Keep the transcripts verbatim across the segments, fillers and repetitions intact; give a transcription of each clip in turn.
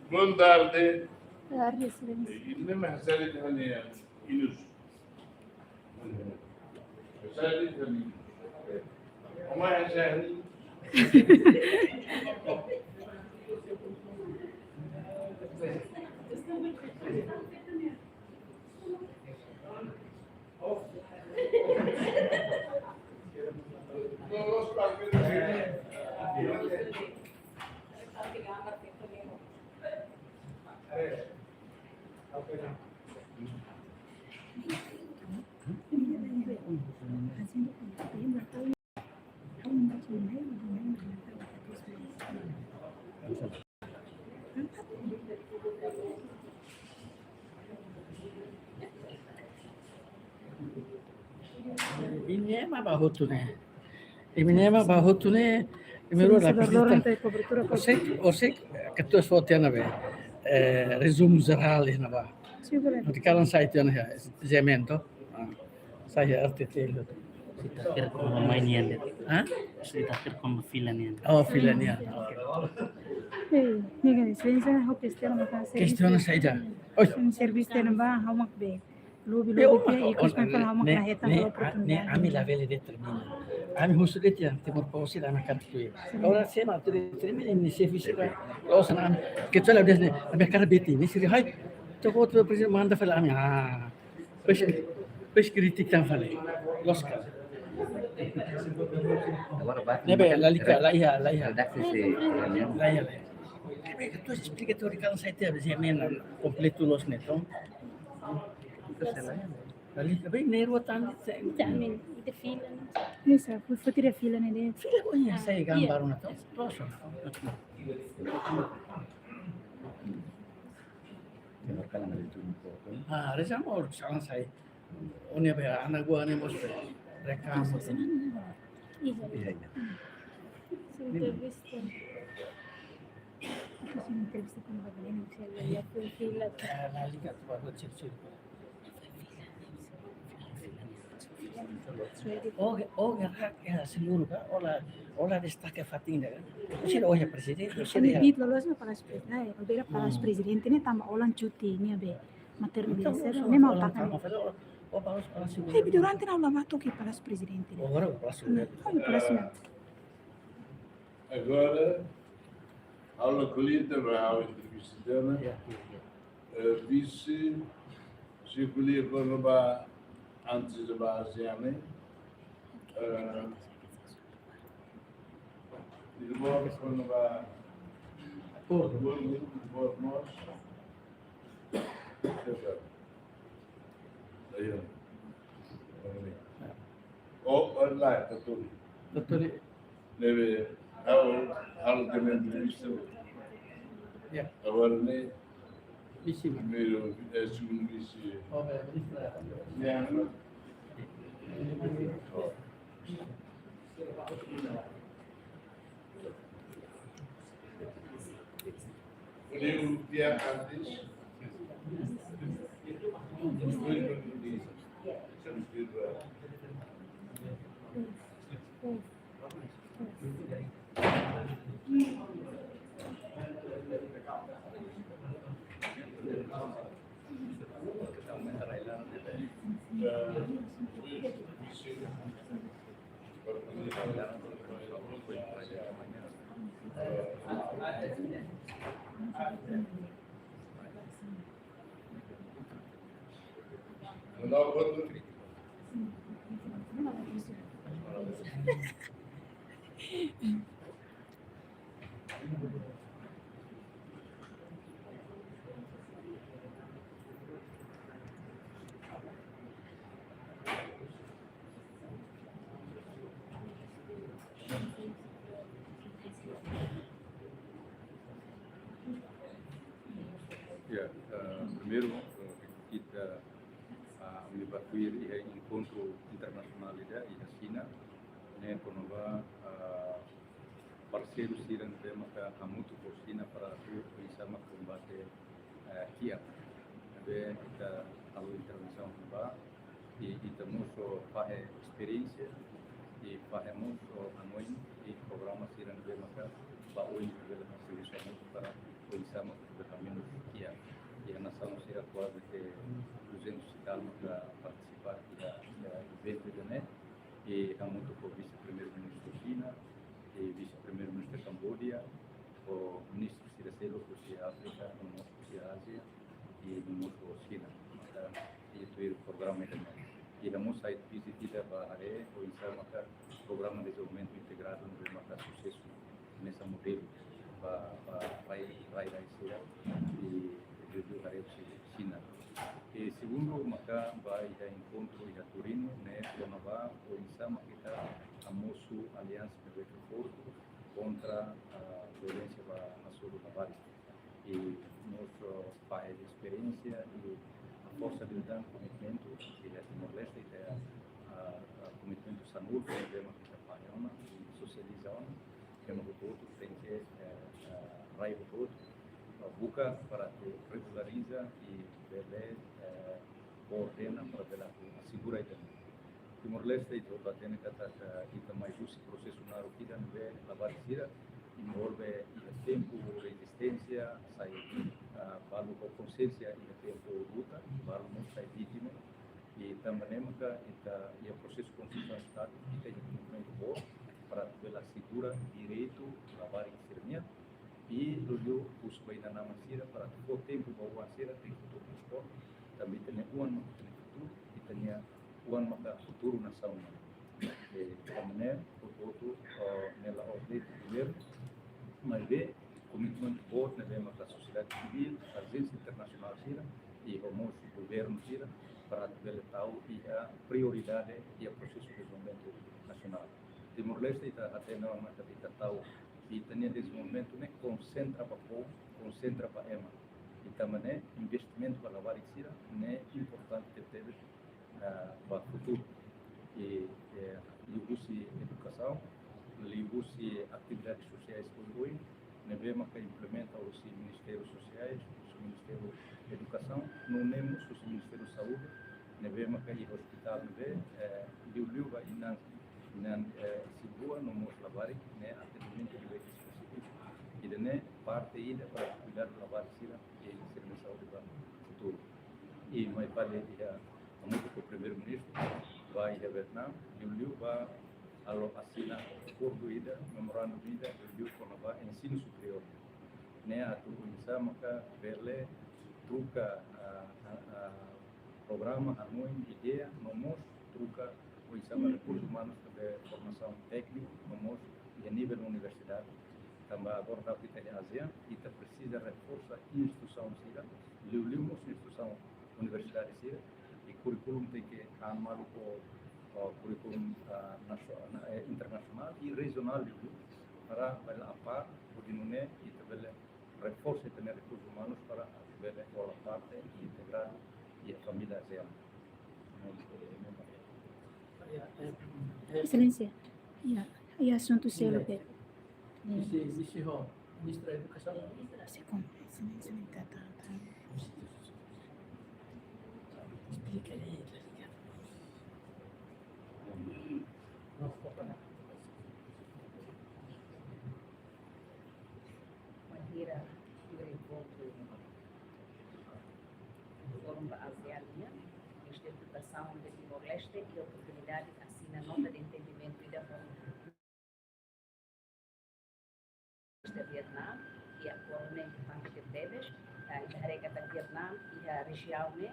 Boa tarde. Tarde, Exelénsia. Ini mah saya di mana ya? Inus. Saya di mana? Oma ya saya. Imi ema ba hotu ne'e. Imi ema ba hotu ne'e. Imi rua la visita. Horiseik, horiseik, ketua só tiha ona be. Eh, rezumu jerál iha ne'ebá. Hodi kalan sai tiha ona iha, G M N to. Ah, sai iha R T T L. Ita hakerek kona-ba mai nian de'it. Hah? Ita hakerek kona-ba fila nian. Oh, fila nian. Oke. Eh, ne'e kan, Exelénsia, ha'u kestiona maka se. Kestiona saida. Oi. Servisu tiha ona ba, ha'u mak be. Lobi, lobi tiha, ikus mak ha'u mak la hetan ne'e, oportunidade. Ne'e ami labele determina. Ami husu de'it iha Timor Post, ami hakarak tuir. Agora se ema atu determina, nia servisu ba. Loos ona ami. Kecuali de'it ne'e, ami hakarak de'it ne'e, sira hai. Toko tu prezidente manda fali ami. Ah. Depois, depois kritika tan fali. Loos ka. Agora ba. Ne'ebé, lalika, la iha, la iha. Redaksi sei reuniaun. La iha, la iha. Ne'ebé, ketua esplika tuir kalan sai tiha, G M N kompletu loos ne'e, entaun. Lalika, be, ne'e rua tan, se. Ita fila, ne'e. Ita fila, ne'e. Fila, oh, ya, sai gambar ona, entaun. Loos. Ah, reza mor, salan sai. Ó-nia be, anak buah ne'e mós be. Rekam. Iya, iya. Entrevista. Kasi entrevista kona-ba Belém, se ela ia fila. Ah, la liga tu baru cek cek. Oh, oh, ya, ya, seluruh kan? Ola, ola destaka fatin ida kan? Sira, oh, ya, prezidente, sira, ya. Amit loloos ba Palásiu Prezidente, eh, Palásiu Prezidente ne'e tanba Olan cuti ne'ebé, maternidade, ne'e mau takan. Oh, Palásiu Prezidente. Durante ne'e ha'u la bá to'o Palásiu Prezidente ne'e. Oh, agora Palásiu Prezidente. Oh, ya, Palásiu. Agora, ha'u ko'alia ba ha'u entrevista ne'e. Ya, ya, ya. Eh, vise, se ko'alia kona-ba antes de bá ASEAN ne'e. Eh, e depois kona-ba por, por, por nós. Aí, ó. Oh, oh, la, doutór. Doutór. Ne'ebé, ha'u, ha'u tenke entrevista. Ya. Agora ne'e. Vise. Primeiru, eh, segundu vise. Oh, ya, vise. Ya, no? Oh. Leo dia antes. Ya, eh, primeiru, eh, ita, ah, ami bá tuir iha enkontru internasionál ida iha Xina, ne'e kona-ba, ah, parseiru sira ne'ebé maka hamutuk ho Xina para atu oinsá mak kombate, eh, kiak. Ne'ebé ita halo intervensaun ba, i ita mós fahe esperiénsia, i fahe mós hanoin, i programa sira ne'ebé maka ba oin ne'ebé la servisu hamutuk para oinsá mak bele menus kiak. Iha nasaun sira kuaze ke duzentos e tal maka partisipa iha, iha eventu ida-ne'e, i hamutuk ho Vise-Primeiru-Ministru Xina, i Vise-Primeiru-Ministru Kamboja, ho ministru sira seluk husi Áfrika, no mós husi Ázia, i no mós husi Xina. Maka, i tuir programa ida-ne'e. I ha'u mós site visit ida ba haree, oinsá maka programa dezenvolvimentu integradu ne'ebé maka susesu, hanesan modelu ba, ba rai, rai, rai sira, i liuliu haree husi Xina. I segundu, maka ba iha enkontru iha Turinu, ne'e kona-ba oinsá maka ita hamosu aliansa ne'ebé forte kontra, ah, violénsia ba hasoru labarik. I mós, ah, fahe esperiénsia i forsa liután komitmentu iha Timor-Leste, ita, ah, ah, komitmentu sanulu, problema ke ita fahe ona, i sosializa ona, ema hotu-hotu tenke, eh, eh, rai hotu-hotu, eh, buka para atu regulariza i bele, eh, koordena para bele atu asegura ita-nia. Timor-Leste, ita hotu hatene katak ita mai husi prosesu naruk ida ne'ebé labarik sira envolve iha tempu rezisténsia, sai, ah, balu ho konsiénsia iha tempu luta, balu mós sai vítima. I tanba ne'e maka ita iha prosesu konstrusaun Estadu, ita iha komitmentu boot para atu bele asegura direitu labarik sira-nian. I liuliu husu ba inan-aman sira para atu fó tempu ba oan sira, tenke fó tempu. Tanba ita-nia oan maka ita-nia futuru, ita-nia oan maka futuru nasaun nian. I tanba ne'e, hotu-hotu, eh, ne'e la'ós de'it governu, maibé komitmentu boot ne'ebé maka sosiedade sivíl, ajénsia internasionál sira, i ho mós governu sira, para atu bele tau iha prioridade iha prosesu dezenvolvimentu nasionál. Timor-Leste ita hatene ona katak ita tau, ita-nia dezenvolvimentu ne'e konsentra ba povu, konsentra ba ema. I tanba ne'e investimentu ba labarik sira ne'e importante tebes, ah, ba futuru. I, eh, liuhusi edukasaun, liuhusi atividades sosiais oioin, ne'ebé maka implementa husi Ministériu Sosiál, husi Ministériu Edukasaun, no ne'e mós husi Ministériu Saúde, ne'ebé maka iha ospitál ne'ebé, eh, liuliu ba inan, inan, eh, isin-rua no mós labarik, ne'e atendimentu ne'ebé espesífiku. Ida-ne'e parte ida para kuidadu labarik sira, i sira-nia saúde ba futuru. I mai fali iha hamutuk ho Primeiru-Ministru, ba iha Vietname, liuliu ba halo asina akordu ida, memorandu ida, liuliu kona-ba ensinu superiór. Ne'e atu oinsá maka bele troka, ah, ah, ah, programa, hanoin, ideia, no mós troka oinsá ba rekursus umanus, tanba formasaun tékniku, no mós iha nivel universidade. Tanba agora daudaun ita iha ASEAN, ita presiza reforsa instituisaun sira, liuliu mós instituisaun universidade sira, i kurríkulu tenke han malu ho, ho kurríkulu, ah, nasionál, eh, internasionál i rejionál liuliu, para bele a par, hodi nune'e ita bele reforsa ita-nia rekursus umanus para bele hola parte integradu iha família ASEAN. Exelénsia, iha, iha asuntu seluk. Isi, isi ho Ministra Edukasaun. Isi komprende, isi, isi, ta, ta, ta. Esplika, esplika. Bainhira enkontru Fórum ba ASEAN nian, Ministériu Edukasaun de Timor-Leste iha oportunidade asina nota de entendimentu ida ho Vietname, i akordu ne'e importante tebes, ah, ita haree katak Vietname iha rejiaun ne'e,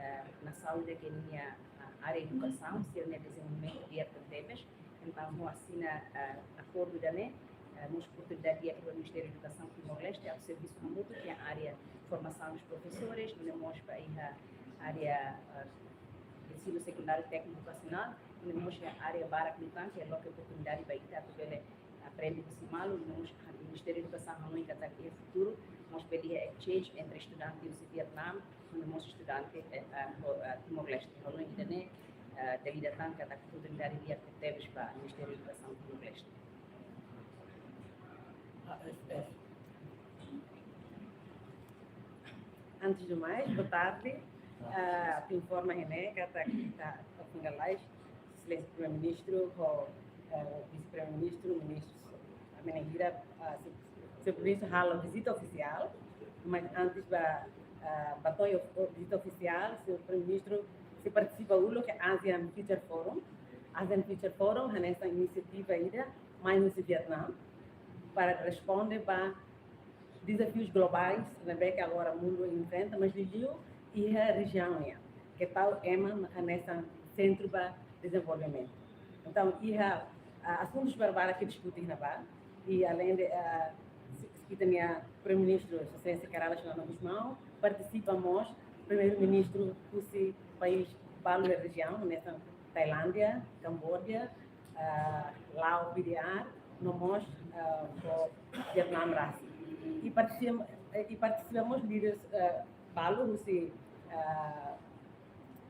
ah, nasaun ida ke nia, ah, área edukasaun, sira-nia dezenvolvimentu di'ak tebes. Entaun, ho asina, ah, akordu ida-ne'e, ah, mós oportunidade di'ak ba Ministériu Edukasaun Timor-Leste atu servisu hamutuk iha área formasaun dos profesores, no mós ba iha área, ah, ensinu sekundáriu tékniku vokasionál, no mós iha área barak liután, ke loke oportunidade ba ita atu bele aprende husi malu, no mós Ministériu Edukasaun hanoin katak iha futuru mós bele iha exchange entre estudante husi Vietname, no mós estudante, eh, ah, ho, ah, Timor-Leste. Halo ida-ne'e, ah, dala ida tan katak oportunidade di'ak tebes ba Ministériu Edukasaun Timor-Leste. A F F. Antes de mais, boa tarde. Ah, atu informa ne'e katak ita, ita funga live, Exelénsia Primeiru-Ministru, ho, eh, Vise-Primeiru-Ministru, Ministru, ami-nia hira, ah, se, se por isso halo vizita ofisiál, mas antes ba, ah, ba to'o vizita ofisiál, Señór Primeiru-Ministru sei partisipa uluk ASEAN Future Forum. ASEAN Future Forum hanesan inisiativa ida mai husi Vietname para responde ba dezafius globais ne'ebé ke agora mundu enfrenta, mas liuliu iha rejiaun nian, ke tau ema hanesan sentru ba dezenvolvimentu. Entaun, iha, ah, asuntus barak-barak ke diskute iha ne'ebá, i aleinde, ah, ita-nia Primeiru-Ministru, Sua Exelénsia Kay Rala Xanana Gusmão, partisipa mós Primeiru-Ministru husi país balu iha rejiaun, hanesan Tailándia, Kamboja, ah, Laos, B D R, no mós, ah, ho Vietname rasik. I partisipa, eh, i partisipa mós líderes, ah, balu husi, ah,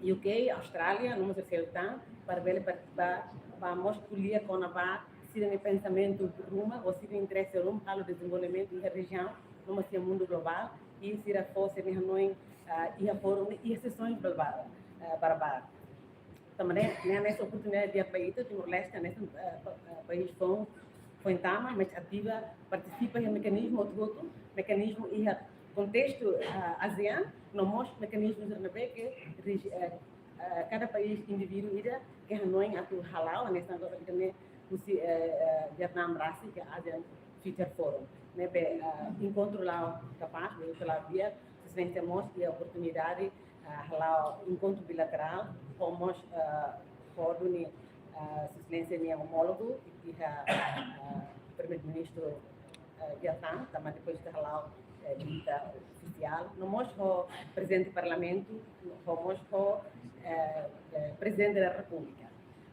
U K, Austrália, no mós Seltan, para bele partisipa, ba mós ko'alia kona-ba sira-nia pensamentu ruma, ou sira-nia interese ruma, halo dezenvolvimentu iha rejiaun, no mós iha mundu globál, i sira fó sira-nia hanoin, ah, iha fórum, iha sesaun globál, ah, barak-barak. Tanba ne'e, ne'e hanesan oportunidade di'ak ba ita, Timor-Leste, hanesan, eh, pa-, eh, país foun, foin tama, mais ativa, partisipa iha mekanizmu hotu-hotu, mekanizmu iha kontestu, eh, ASEAN, no mós mekanizmu sira ne'ebé ke regi-, eh, eh, kada país indivíduu ida ke hanoin atu hala'o, hanesan agora ita-nia husi, eh, eh, Vietname rasik, ke ASEAN Future Forum. Ne'ebé, eh, enkontru la'o kapás, enkontru la'o di'ak, Sua Exelénsia mós iha oportunidade, ah, hala'o enkontru bilaterál, ho mós, ah, ho duni, ah, Sua Exelénsia nia omólogu, iha, ah, Primeiru-Ministru, ah, Vietname, tanba depois de hala'o, eh, vizita ofisiál, no mós ho Prezidente Parlamentu, ho mós ho, eh, eh, Prezidente da Repúblika.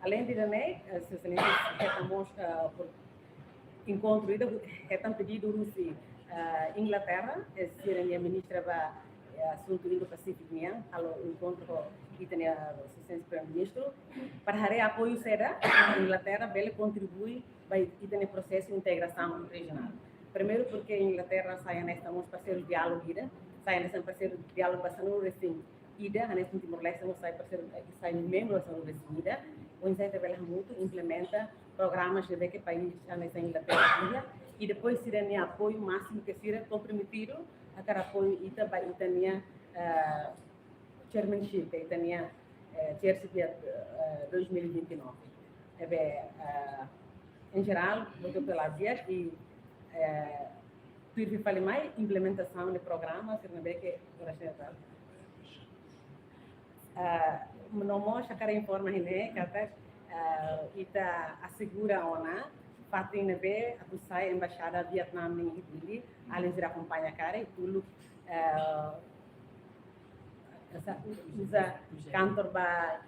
Aleinde ne'e, eh, Sua Exelénsia hetan mós, eh, por enkontru ida, hetan pedidu husi, eh, Inglaterra, eh, sira-nia ministra ba, eh, asuntu Indo-Pasífiku nian, halo enkontru ho ita-nia, eh, Sua Exelénsia Primeiru-Ministru, para haree apoiu saida Inglaterra bele kontribui ba ita-nia prosesu integrasaun rejionál. Primeiru, porque Inglaterra sai hanesan mós parseiru diálogu ida, sai hanesan parseiru diálogu ba sanulu-resin-ida, hanesan Timor-Leste mós sai parseiru, eh, sai membru ba sanulu-resin-ida, oinsá ita bele hamutuk implementa programas ne'ebé ke país hanesan Inglaterra iha, i depois sira-nia apoiu másimu ke sira komprometidu hakarak apoiu ita ba ita-nia, eh, chairmanship, ita-nia, eh, chairship iha, eh, dois mil e vinte e nove. Ne'ebé, eh, em geral, muito pela via e, eh, tuir fali mai implementasaun de programa, sira ne'ebé ke relasionadu. Ah, no mós hakarak informa ha'u katak, ah, ita asegura ona fatin ne'ebé atu sai embaixada Vietname iha Dili, alin sira akompaña karik, uluk, ah, esa, uza kantor ba,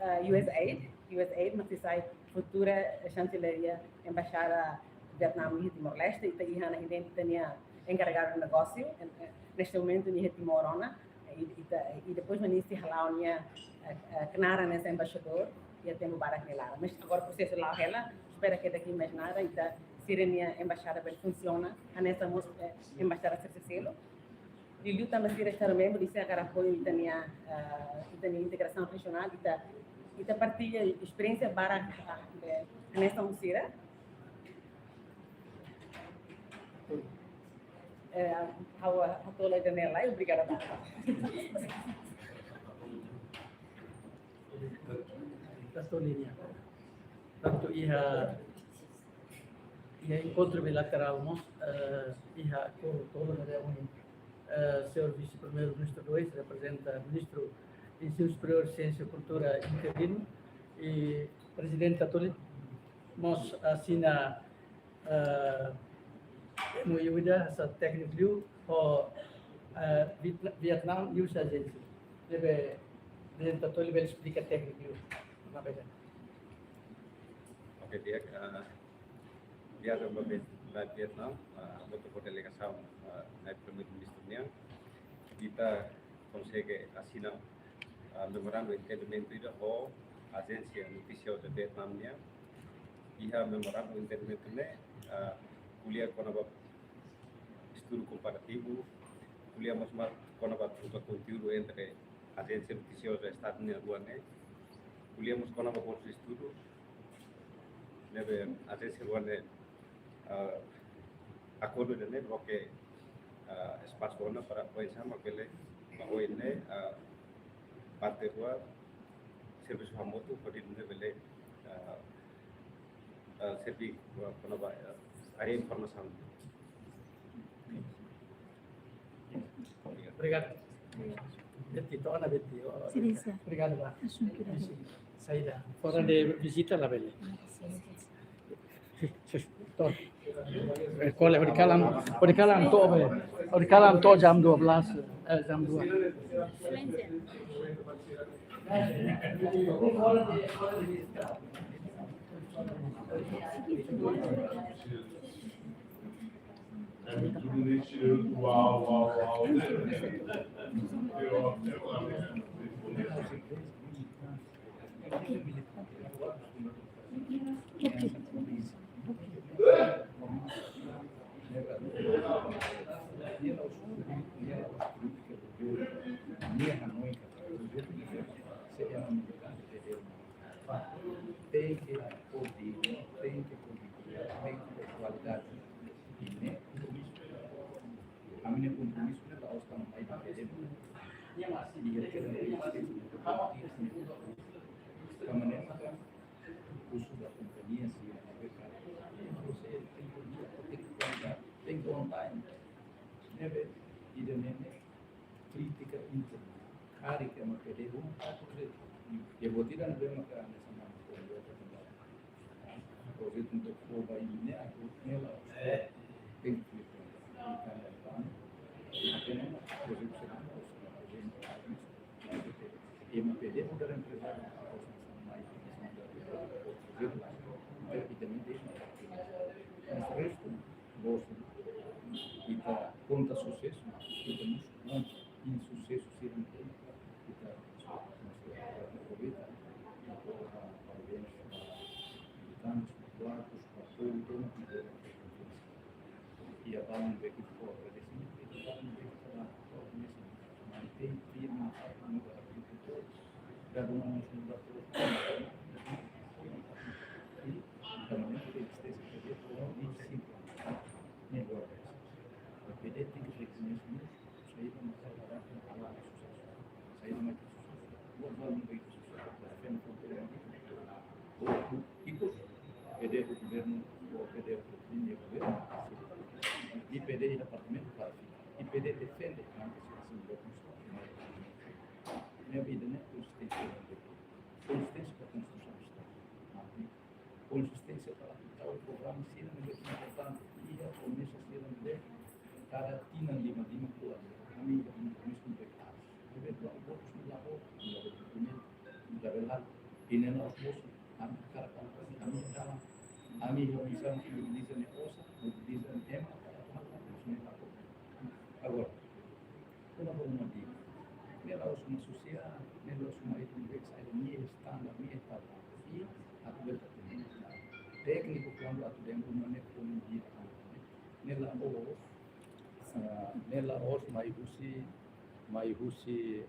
ah, U S A I D, U S A I D, mas sai futura chancelaria embaixada Vietname iha Timor-Leste, ita iha ona ita-nia enkarregadu negósiu, eh, neste momento nia iha Timor ona, i, i, i depois mak nia sei hala'o nia, eh, eh, knaar hanesan embaixadór iha tempu badak nia laran. Mas agora prosesu la'o hela, espera ke daqui mais nada, ita sira-nia embaixada bele funsiona hanesan mós, eh, embaixada sira seluk. Liuliu tanba sira estadu membru, ita hakarak apoiu ita-nia, eh, ita-nia integrasaun rejionál, ita, ita partilla esperiénsia barak, eh, hanesan sira. Eh, ha'u, ha'u hato'o lai Daniel lai, obrigada barak. Tantu ninia. Tantu iha, iha enkontru bilaterál mós, eh, iha akordu tolu ne'ebé reúne, eh, señór Vise-Primeiru-Ministru dois, reprezenta Ministru Ensinu Superiór, Siénsia i Kultura interinu, i Prezidente Katolika mós asina, eh, M O U ida hanesan tékniku liu ho, eh, Vietna-, Vietnam News Agency. Ne'ebé Prezidente Katolika bele esplika tékniku liu. Maibé. Oke, di'ak, eh, viajen ba Viet-, ba Vietnam, eh, hamutuk ho delegasaun, eh, Nai Primeiru-Ministru nian, ita konsege asina, eh, memorandu entendimentu ida ho ajénsia notisioza Vietnam nian. Iha memorandu entendimentu ne'e, eh, ko'alia kona-ba estudu komparativu, ko'alia mós mak kona-ba troka konteúdu entre ajénsia notisioza Estadu nian rua ne'e, ko'alia mós kona-ba bolsa estudu, ne'ebé ajénsia rua ne'e, ah, akordu ida-ne'e loke, ah, espasu ona para oinsá mak bele, ba oin ne'e, ah, parte rua servisu hamutuk hodi nune'e bele, ah, ah, serve, ah, kona-ba, ah, área informasaun. Obrigadu. Beti, to'o ona Beti. Sim, sim. Obrigadu, ba. Asuntu ida. Saida. Fora de vizita labele. Sim, sim. To'o. Eh, kole, hodi kalan, hodi kalan to'o, be. Hodi kalan to'o jam dua belas, eh, jam dua. Tenke hodi, tenke hodi, tenke hodi kualidade. Ami-nia kompromisu ne'e la'ós tanba mai ba M P D. Iha kera, iha kera, tanba ne'e maka husu ba kompañia sira ne'ebé ka, tenke kualidade, tenke on time. Ne'ebé ida-ne'e krítika interna. Karik M P D ruma atu projetu. Iha buat ida ne'ebé maka hanesan mak projetu ne'ebé fó ba imi ne'e, atu nela tenke fó. Ita ne'e projetu sira, M P D muda emprezáriu, projetu, ita ne'e. Mas restu, gosta, ita konta susesu, ita mós konta insusesu sira, ita aproveita, ita parabéns ba militante, ba povu, ba povu, ba povu. I Balun beki ko agradesimentu, balun beki ko agradesimentu. Mantein firme na parte no para que todos, dado uma missão da força, e também a existência de P D foram vinte e cinco anos. Melhor. O P D tem que reconhecer isso, saída mais saudável, saída mais saudável. Vou dar um beijo, defende fronteira, o P D, o governo, o P D, o governo, e P D e departamento para ficar. E P D defende a situação da construção. Minha vida, né? Consistência, consistência para a construção do Estado. Consistência para aplicar o programa, se não é importante, e a promessa, se não é cada tinan lima, lima por ano. A minha, a minha promessa não é caro. Eventual, outros não dá outro, não dá outro documento, não dá verdade. E nem nós, moço, a minha cara, a minha cara, a minha missão, utiliza minha força, utiliza minha ema, para tomar conta, não dá outro. Agora, uma por uma dica. Nela os uma social, nela os uma economia, sai da minha standard, minha etapa. E a coberta técnico, quando a tudo tempo, não é como dica, nela o, ah, nela os mai husi, mai husi,